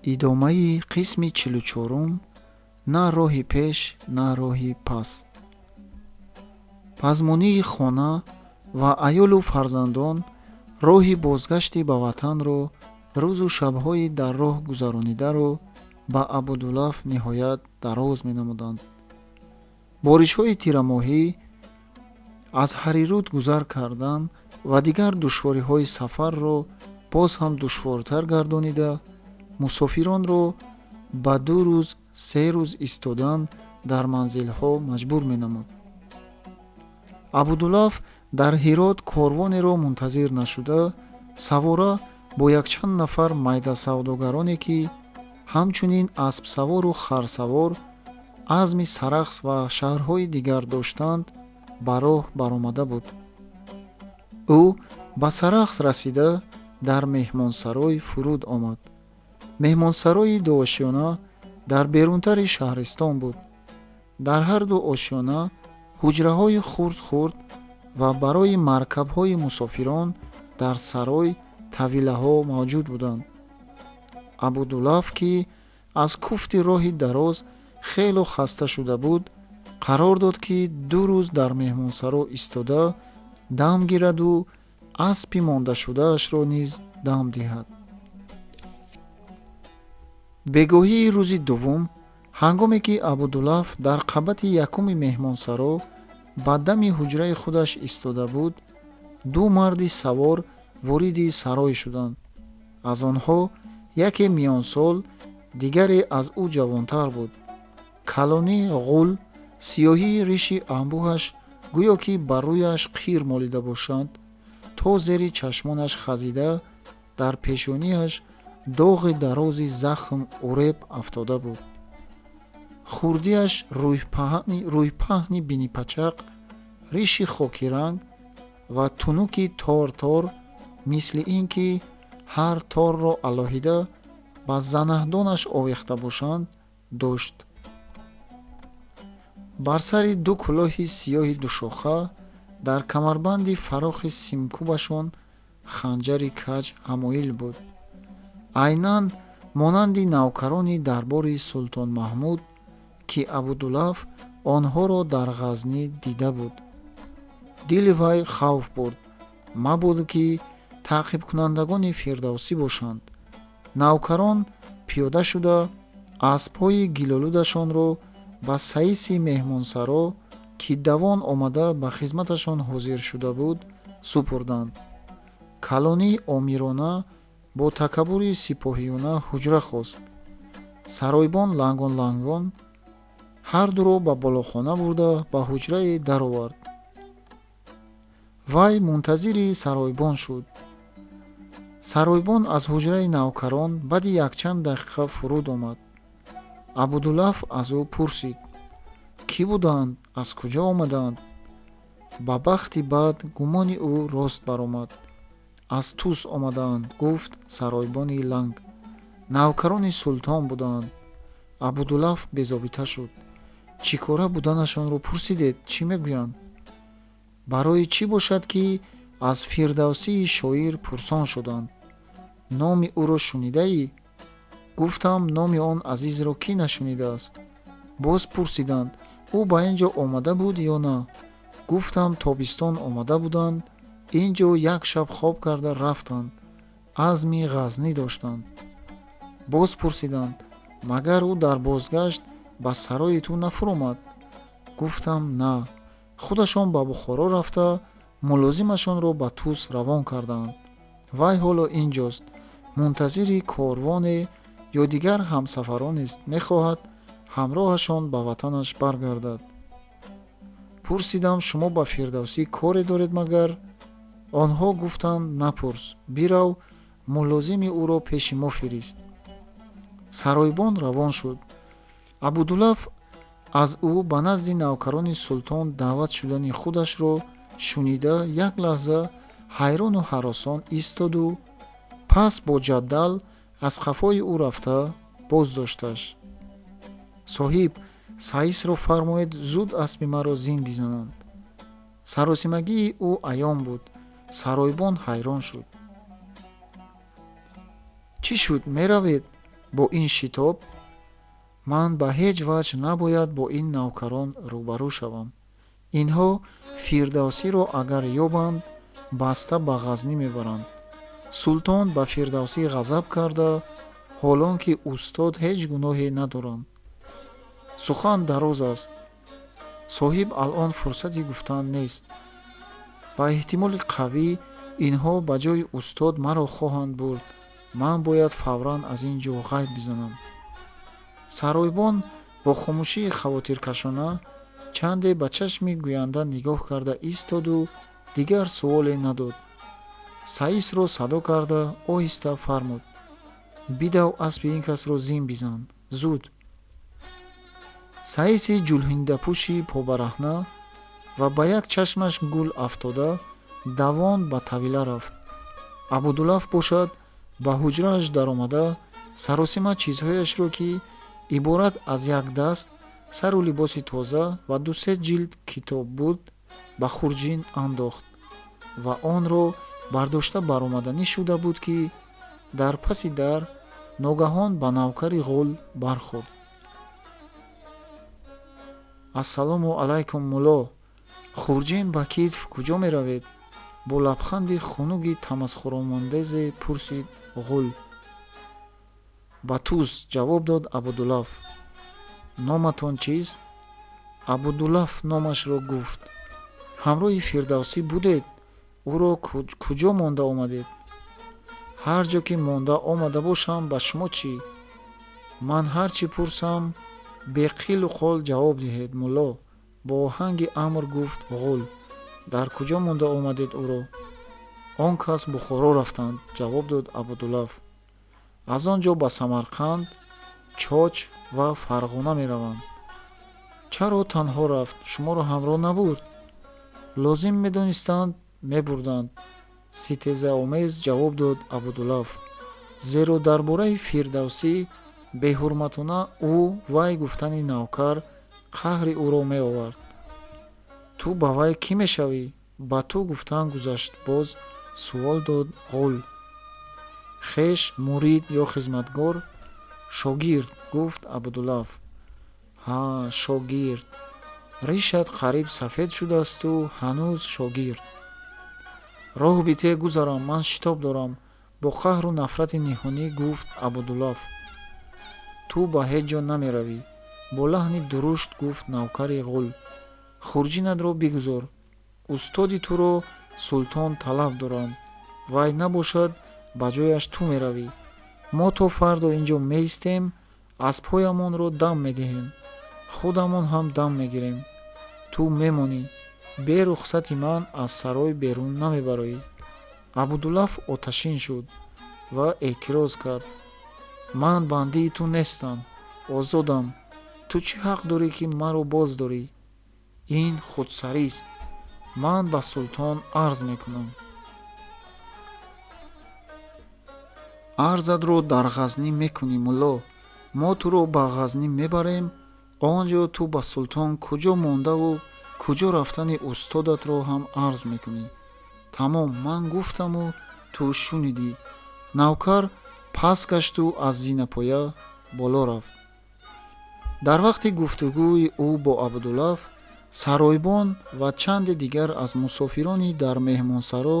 Идомаи қисми 44-ум. На роҳи пеш, на роҳи пас. Пазмонии хона ва аёлу фарзандон роҳи бозгашти ба ватанро, рӯзу шабҳои дар роҳ гузаронидаро ба Абудулаф ниҳоят дароз менамуданд. Боришҳои тирамоҳӣ, аз Ҳарируд гузар кардан ва дигар душвориҳои сафарро боз ҳам душвортар гардонида, мусофиронро ба 2 рӯз, 3 рӯз истодан дар манзилҳо маҷбур менамуд. Абудулаф дар Ҳирот корвонеро мунтазир нашуда, савора бо якчанд нафар майдасавдогароне, ки ҳамчунин аспсавору харсавор азми Сарахс ва шаҳрҳои дигар доштанд, ба роҳ баромада буд. Ӯ ба Сарахс расида, дар меҳмонсарой фуруд омад. Меҳмонсарои дуошёна дар берунтари шаҳристон буд. Дар ҳар ду ошёна ҳуҷраҳои хурд-хурд ва барои маркабҳои мусофирон дар сарой тавилаҳо мавҷуд буданд. Абудулаф, ки аз куфти роҳи дароз хело хаста шуда буд, қарор дод, ки 2 рӯз дар меҳмонсаро истода дам гираду аспи мондашудаашро низ дам диҳад. Бегоҳии рӯзи дуввум, ҳангоме ки Абудулаф дар қабати якуми меҳмонсаро ба дами ҳуҷраи худаш истода буд, ду марди савор вориди сарой шуданд. Аз онҳо яке миёнсол, дигаре аз ӯ ҷавонтар буд. Калонӣ ғул, сиёҳии риши анбӯҳаш гӯё ки бар рӯяш қир молида бошанд, то зери чашмонаш хазида, дар пешониаш доғи дарози захм уреб афтода буд. Хурдиаш рӯйпаҳни бинипачақ, риши хокиранг ва тунуки тор-тор, мисли ин ки ҳар торро алоҳида ба занаҳдонаш овехта бошанд, дошт. Бар сари ду кӯлоҳи сиёҳи душоха, дар камарбанди фарохи симкӯбашон ханҷари каҷ ҳамоил буд. Айнан монанди навкарони дарбори Султон Маҳмуд, ки Абудулаф онҳоро дар Ғазнӣ дида буд. Дили вай хавф бурд, мабодо ки таъқибкунандагони Фирдавсӣ бошанд. Навкарон пиёда шуда, аспҳои гилолудашонро ба саиси меҳмонсаро, ки давон омада ба хизматашон ҳозир шуда буд, супурданд. Калонӣ омирона бо такаббури сипоҳиёна ҳуҷра хост. Саройбон лангон-лангон ҳар дуро ба болохона бурда, ба ҳуҷрае даровард. Вай мунтазири саройбон шуд. Саройбон аз ҳуҷраи навкарон баъди якчанд дақиқа фуруд омад. Абудулаф аз ӯ пурсид: кӣ буданд, аз куҷо омаданд? Ба бахти бад гумони ӯ рост баромад. Аз Тус омадаанд, гуфт саройбони ланг. Навкарони султон буданд. Абудулаф безобита шуд. Чӣ кора буданашонро пурсидед, чӣ мегӯянд? Барои чӣ бошад, ки аз Фирдавсии шоир пурсон шуданд? Номи ӯро шунидаӣ? Гуфтам, номи он азизро кӣ нашунидааст? Боз пурсиданд, ӯ ба ин ҷо омада буд ё на? Гуфтам, тобистон омада буданд, ин ҷо як шаб хоб карда рафтанд, азми Ғазнӣ доштанд. Боз пурсиданд, магар ӯ дар бозгашт ба сарои ту нафуромад? Гуфтам, на, худашон ба Бухоро рафта, мулозимашонро ба Тус равон кардаанд. Вай ҳоло ин ҷост, мунтазири корвоне ё дигар ҳамсафаронест, мехоҳад ҳамроҳашон ба ватанаш баргардад. Пурсидам, шумо ба Фирдавсӣ коре доред магар? Онҳо гуфтанд, напурс, бирав, мулозими ӯро пеши мо фирист. Саройбон равон шуд. Абудулаф аз ӯ ба назди навкарони султон даъват шудани худашро шунида, як лаҳза ҳайрону ҳаросон истоду пас бо ҷаддал аз қафои ӯ рафта боздошташ. Соҳиб, саисро фармоед, зуд аспи маро зин бизананд. Саросимагии ӯ аён буд. Саройбон ҳайрон шуд. Чӣ шуд, меравед? Бо ин шитоб ман ба ҳеҷ ваҷҳ набояд бо ин навкарон рӯбарӯ шавам. Инҳо Фирдавсиро агар ёбанд, баста ба Ғазнӣ мебаранд. Султон ба Фирдавсӣ ғазаб карда, ҳолон ки устод ҳеҷ гуноҳе надоранд. Сухан дароз аст. Соҳиб алон фурсати гуфтан нест. Ба эҳтимоли қавӣ инҳо ба ҷои устод маро хоҳанд бурд. Ман бояд фавран аз ин ҷо ғайб бизанам. Саройбон бо хомӯшии хавотиркашона чанде ба чашми гӯянда нигоҳ карда истоду дигар суоле надод. Саисро садо карда оҳиста фармуд: бидав, аспи ин касро зин бизан, зуд. Саиси ҷулҳиндапӯши побараҳна ва ба як чашмаш гул афтода давон ба тавила рафт. Абудулаф бошад, ба ҳуҷрааш даромада саросима чизҳояшро, ки иборат аз як даст сару либоси тоза ва ду-се ҷилд китоб буд, ба хурҷин андохт ва онро бардошта баромаданӣ шуда буд, ки дар паси дар ногаҳон ба навкари ғул бархӯрд. Ассалому алайкум, мулло, хурҷин ба китф куҷо меравед? Бо лабханди хунуги тамасхуромондезе пурсид ғул. Ба Тӯс, ҷавоб дод Абудулаф. Номатон чист? Абудулаф номашро гуфт. Ҳамроҳи Фирдавсӣ будед? Ӯро куҷо монда омадед? Ҳар ҷо ки монда омада бошам, ба шумо чӣ? Ман ҳар чӣ пурсам, беқилу қол ҷавоб диҳед, мулло, бо оҳанги амр гуфт ғул. Дар куҷо монда омадед ӯро? Он кас Бухоро рафтанд, ҷавоб дод Абудулаф. Аз он ҷо ба Самарқанд, Чоч ва Фарғона мераванд. Чаро танҳо рафт? Шуморо ҳамроҳ набурд? Лозим медонистанд, мебурданд, ситезаомез ҷавоб дод Абудулаф. Зеро дар бораи Фирдавсӣ беҳурматона ӯ вай гуфтани навкар қаҳри ӯро меовард. Ту ба вай кӣ мешавӣ? Ба ту гуфтан гузашт, боз суол дод ғул. Хеш, мурид ё хизматгор? Шогирд, гуфт Абудулаф. Ҳа, шогирд. Ришат қариб сафед шудаасту ҳанӯз шогирд. Роҳ бите, гузарам, ман шитоб дорам, бо қаҳру нафрати ниҳонӣ гуфт Абудулаф. Ту ба ҳеҷ ҷо намеравӣ, бо лаҳни дурушт гуфт навкари ғул. Хурҷинатро бигузор. Устоди туро султон талаб доранд. Вай набошад, ба ҷояш ту меравӣ. Мо то фардо ин ҷо меистем, аспҳоямонро дам медиҳем, худамон ҳам дам мегирем. Ту мемонӣ, бе рухсати ман аз сарой берун намебароӣ. Абудулаф оташин шуд ва эътироз кард: ман бандии ту нестам, озодам. Ту чӣ ҳақ дорӣ, ки маро боз дорӣ? Ин худсарист. Ман ба султон арз мекунам. Арзатро дар Ғазнӣ мекунӣ, мулло. Мо туро ба Ғазнӣ мебарем, он ҷо ту ба султон куҷо мондаву куҷо рафтани устодатро ҳам арз мекунӣ. Тамом, ман гуфтаму ту шунидӣ. Навкар пас гашту аз зинапоя боло рафт. Дар вақти гуфтугӯи ӯ бо Абудулаф, саройбон ва чанде дигар аз мусофирони дар меҳмонсаро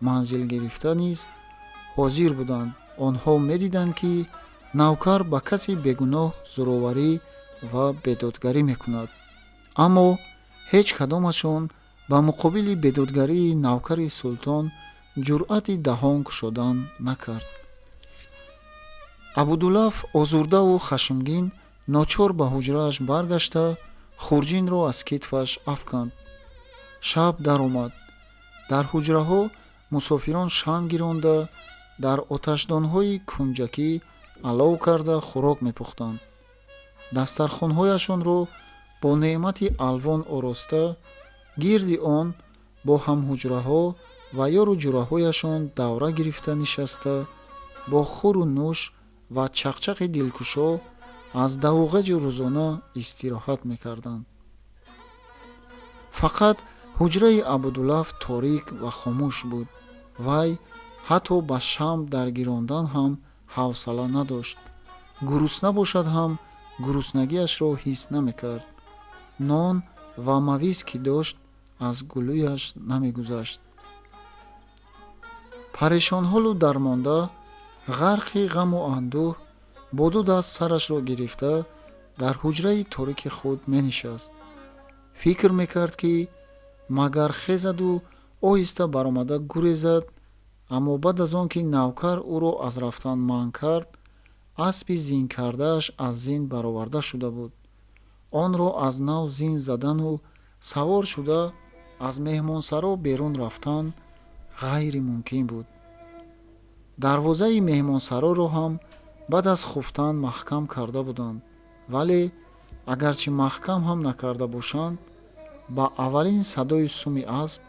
манзил гирифта низ ҳозир буданд. Онҳо медиданд, ки навкар ба каси бегуноҳ зӯроварӣ ва бедодгарӣ мекунад. Аммо ҳеҷ кадомашон ба муқобили бедодгарии навкари султон ҷуръати даҳон кушодан накард. Абудулаф озурдаву хашмгин ночор ба ҳуҷрааш баргашта хурҷинро аз китфаш афканд. Шаб даромад. Дар ҳуҷраҳо мусофирон шам гиронда, дар оташдонҳои кунҷакӣ алов карда хӯрок мепухтанд. Дастархонҳояшонро бо неъмати алвон ороста, гирди он бо ҳамҳуҷраҳо ва ёру ҷураҳояшон давра гирифта нишаста, бо хӯру нӯш ва чақчақи дилкушо аз давуғеҷи рӯзона истироҳат мекарданд. Фақат ҳуҷраи Абудулаф торик ва хомӯш буд. Вай ҳатто ба шам даргирондан ҳам ҳавсала надошт. Гурусна бошад ҳам, гуруснагиашро ҳис намекард. Нон ва мавиз, ки дошт, аз гулӯяш намегузашт. Парешонҳолу дармонда, ғарқи ғаму андӯҳ, бо ду даст сарашро гирифта, дар ҳуҷраи торики худ менишаст. Фикр мекард, ки магар хезаду оҳиста баромада гурезад, аммо баъд аз он ки навкар ӯро аз рафтан манъ кард, аспи зинкардааш аз зин бароварда шуда буд. Онро аз нав зин задану савор шуда аз меҳмонсаро берун рафтан ғайримумкин буд. Дарвозаи меҳмонсароро ҳам баъд аз хуфтан маҳкам карда буданд, вале агарчи маҳкам ҳам накарда бошанд, ба аввалин садои суми асп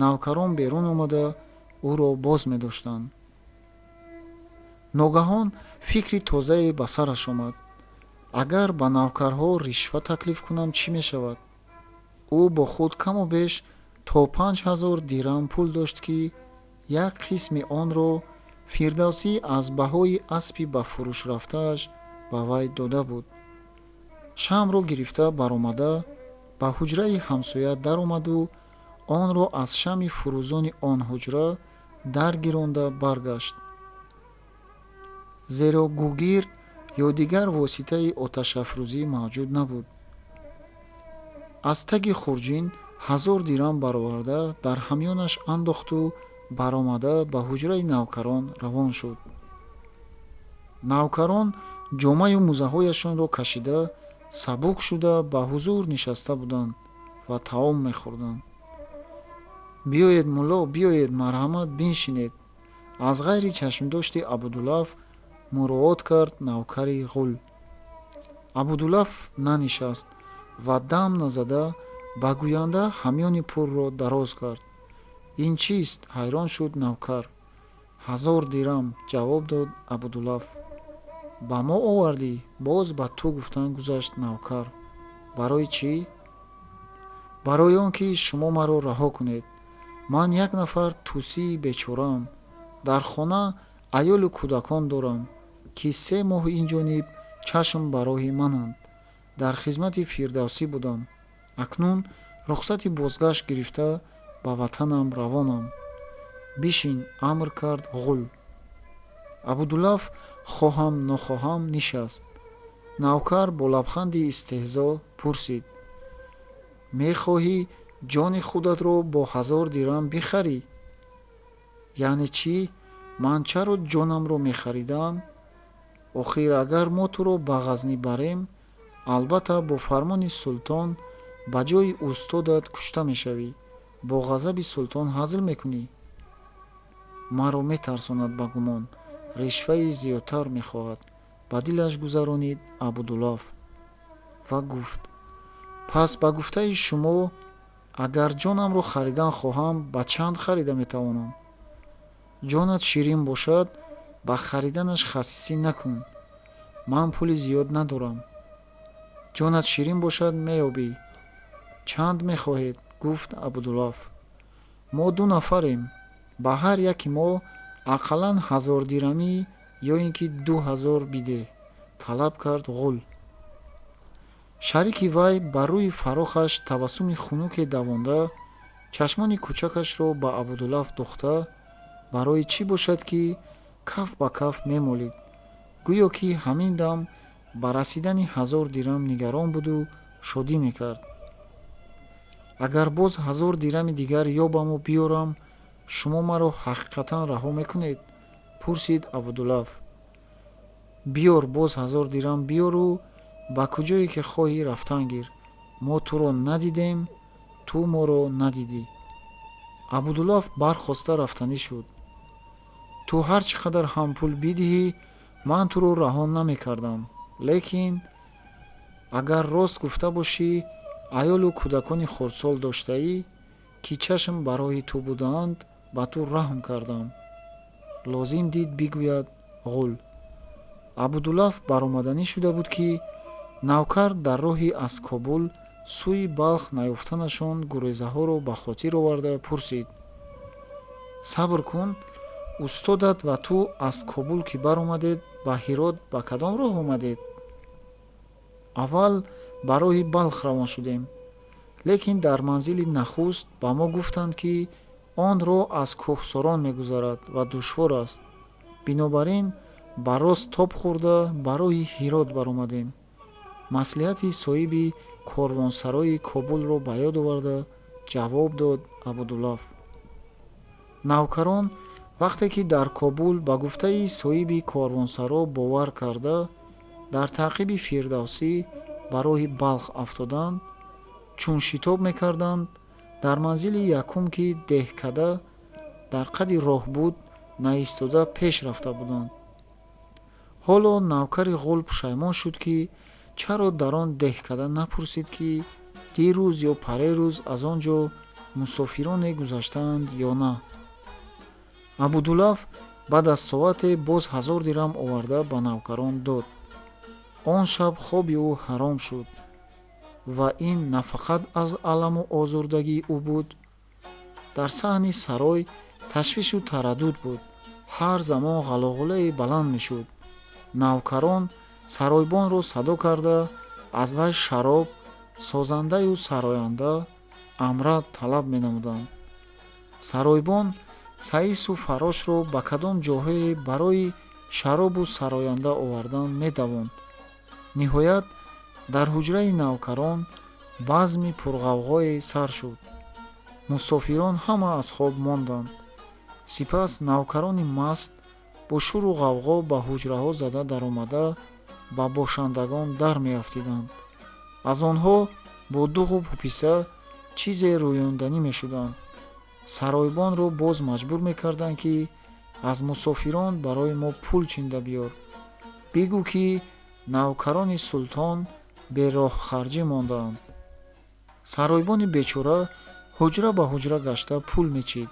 навкарон берун омада ӯро боз медоштанд. Ногаҳон фикри тозае ба сараш омад: агар ба навкарҳо ришва таклиф кунам, чӣ мешавад? Ӯ бо худ каму беш то 5000 дирам пул дошт, ки як қисми онро Фирдавсӣ аз баҳои аспи ба фурӯш рафтааш ба вай дода буд. Шамъро гирифта баромада, ба ҳуҷраи ҳамсоя даромаду онро аз шамъи фурӯзони он ҳуҷра даргиронда баргашт, зеро гугирд ё дигар воситаи оташафрӯзӣ мавҷуд набуд. Аз таги хурҷин 1000 дирам бароварда, дар ҳамёнаш андохту баромада ба ҳуҷраи навкарон равон шуд. Навкарон ҷомаю мӯзаҳояшонро кашида, сабук шуда, ба ҳузур нишаста буданд ва таом мехӯрданд. «Биёед, мулло, биёед, марҳамат, биншинед», аз ғайри чашмдошти Абудулаф муроот кард навкари Ғул. Абудулаф нанишаст ва дам назада ба гӯянда ҳамёни пулро дароз кард. «Ин чист?» ҳайрон шуд навкар. «1000 дирам», ҷавоб дод Абудулаф. «Ба мо овардӣ?» боз ба ту гуфтан гузашт навкар. «Барои чӣ?» «Барои он ки шумо маро раҳо кунед. Ман як нафар тӯсии бечораам. Дар хона аёлу кӯдакон дорам, ки 3 моҳ инҷониб чашм ба роҳи мананд. Дар хизмати Фирдавсӣ будам. Акнун рухсати бозгашт гирифта, ба ватанам равонам». «Бишин», амр кард Ғул. Абудулаф хоҳам нохоҳам нишаст. Навкар бо лабханди истеҳзо пурсид: «Мехоҳӣ ҷони худатро бо 1000 дирам бихарӣ?» «Яъне чӣ? Ман чаро ҷонамро мехаридам? Охир агар мо туро ба Ғазнӣ барем, албатта бо фармони султон ба ҷои устодат кушта мешавӣ. Бо ғазаби султон ҳазл мекунӣ?» «Маро метарсонад, ба гумон ришваи зиёдтар мехоҳад», ба дилаш гузаронид Абудулаф ва гуфт: «Пас ба гуфтаи шумо, агар ҷонамро харидан хоҳам, ба чанд харида метавонам?» «Ҷонат ширин бошад, ба хариданаш хасисӣ накун. Ман пули зиёд надорам». «Ҷонат ширин бошад, меёбӣ. Чанд мехоҳед?» гуфт Абудулаф. «Мо ду нафарем. Ба ҳар яки мо ақаллан 1000 дирамӣ ё ин ки 2000 бидеҳ», талаб кард Ғул. Шарики вай ба рӯи фарохаш табассуми хунуке давонда, чашмони кӯчакашро ба Абудулаф духта, барои чӣ бошад, ки каф ба каф мемолид, гӯё ки ҳамин дам ба расидани 1000 дирам нигарон буду шодӣ мекард. «Агар боз 1000 дирами дигар ёбаму биёрам, шумо маро ҳақиқатан раҳо мекунед?» пурсид Абудулаф. «Биёр, боз 1000 дирам биёру ба куҷое ки хоҳӣ рафтан гир. Мо туро надидем, ту моро надидӣ». Абудулаф бархоста рафтанӣ шуд. «Ту ҳар чӣ қадар ҳам пул бидиҳӣ, ман туро раҳо намекардам, лекин агар рост гуфта бошӣ, аёлу кӯдакони хурдсол доштаӣ, ки чашм ба роҳи ту будаанд, ба ту раҳм кардам», лозим дид бигӯяд Ғул. Абудулаф баромаданӣ шуда буд, ки навкар дар роҳи аз Кобул сӯи Балх наёфтанашон гурезаҳоро ба хотир оварда пурсид: «Сабр кун, устодат ва ту аз Кобул ки баромадед, Ба Ҳирот ба кадом роҳ омадед? Аввал ба роҳи Балх равон шудем, лекин дар манзили нахуст ба мо гуфтанд, ки он роҳ аз кӯҳсорон мегузарад ва душвор аст. Бинобар ин ба рост тоб хӯрда ба роҳи Ҳирот баромадем. Маслиҳати соҳиби корвонсарои Кобулро ба ёд оварда ҷавоб дод Абудулаф. Навкарон вақте ки дар Кобул ба гуфтаи соҳиби корвонсаро бовар карда, дар таъқиби Фирдавсӣ ба роҳи Балх афтоданд, чун шитоб мекарданд, дар манзили якум, ки деҳкада дар қади роҳ буд, наистода пеш рафта буданд. Ҳоло навкари ғул пушаймон шуд, ки чаро дар он деҳкада напурсид, ки дирӯз ё парерӯз аз он ҷо мусофироне гузаштаанд ё на. Абудулаф баъд аз соате боз 1000 дирам оварда ба навкарон дод. Он шаб хоби ӯ ҳаром шуд ва ин на фақат аз аламу озурдагии ӯ буд. Дар саҳни сарой ташвишу тараддуд буд. Ҳар замон ғалоғулае баланд мешуд. Навкарон саройбонро садо карда, аз вай шароб, созандаю сароянда, амрад талаб менамуданд. Саройбон саису фарошро ба кадом ҷоҳое барои шаробу сароянда овардан медавонд. Ниҳоят, дар ҳуҷраи навкарон базми пурғавғое сар шуд. Мусофирон ҳама аз хоб монданд. Сипас навкарони маст бо шуру ғавғо ба ҳуҷраҳо зада даромада, ба бошандагон дар меафтиданд. Аз онҳо бо дуғу пуписа чизе рӯёнданӣ мешуданд. Саройбонро боз маҷбур мекарданд, ки аз мусофирон барои мо пул чинда биёр, бигӯ, ки навкарони султон бероҳхарҷӣ мондаанд. Саройбони бечора ҳуҷра ба ҳуҷра гашта пул мечид.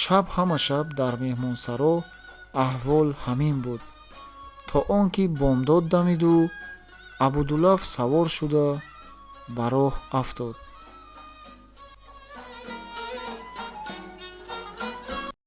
Шаб ҳама шаб дар меҳмонсаро аҳвол ҳамин буд, то он ки бомдод дамиду Абудулаф савор шуда ба роҳ афтод.